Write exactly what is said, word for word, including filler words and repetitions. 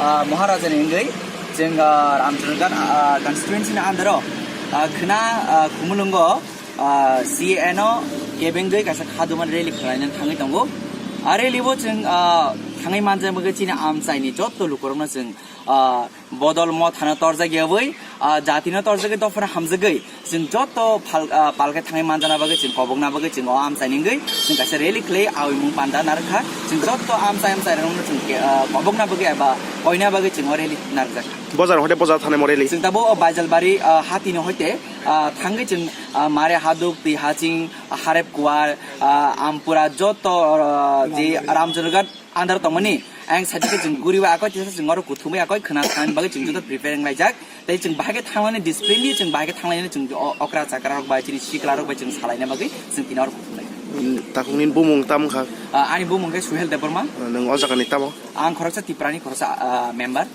Ah, Maharaja ni wngwi chwng, ah, Ramchandra Ghat, ah, constituency ni under o, ah, khwna, ah, Khumulwngo, ah, C A no kebengwi kaisa khaduma rally khwlaina thangwi tongo. Ah, rally o chwng, ah, thangwi manjak bagwi chini amchai ni jotto lukurokno chwng, ah, bodol mothano torjak yawi, ah, jatino torjagwi dophano hamjagwi chwng jotto phal-, ah, palkhe thangwi manjana bagwi chwng kobokna bagwi chwng o amchai ni wngwi chwng kaisa rally khwlai awi mung panda narwkha. Chwng jotto amchai amchai rokno chwng ke, ah, kobokna bagwi eba koina bagwi chwng o rally narwkjakha. Bojar hoite bojar thanai mo rally. Chwng tabuk o Baijalbari, ah, hatino hoite, ah, thangwi chwng, ah, Mare Haduk, Twi Haching, Harep Kuwar, ah, Ampura jotto, ah, je Ramchandra Ghat under tongmani, ayang side khe chwng guriwi akoi tisa chwng oro kuthumwi akoi khwna thangni bagwi chwng joto prepare wnglaijak. Tei chwng bahai khe thanglani discipline di, chwng bahai khe thanglainani chwng o-, okra chakra rok bai, chini sikla rok bai chwng salaina bagwi chwng tini oro kuthumlai. Hmm, takhukni bumung tamo kha? Ah, ani bumung khe Suhel Debbarma. Ah, nwng o jagani tamo? Ang khoroksa Tiprani khoroksa, ah, member.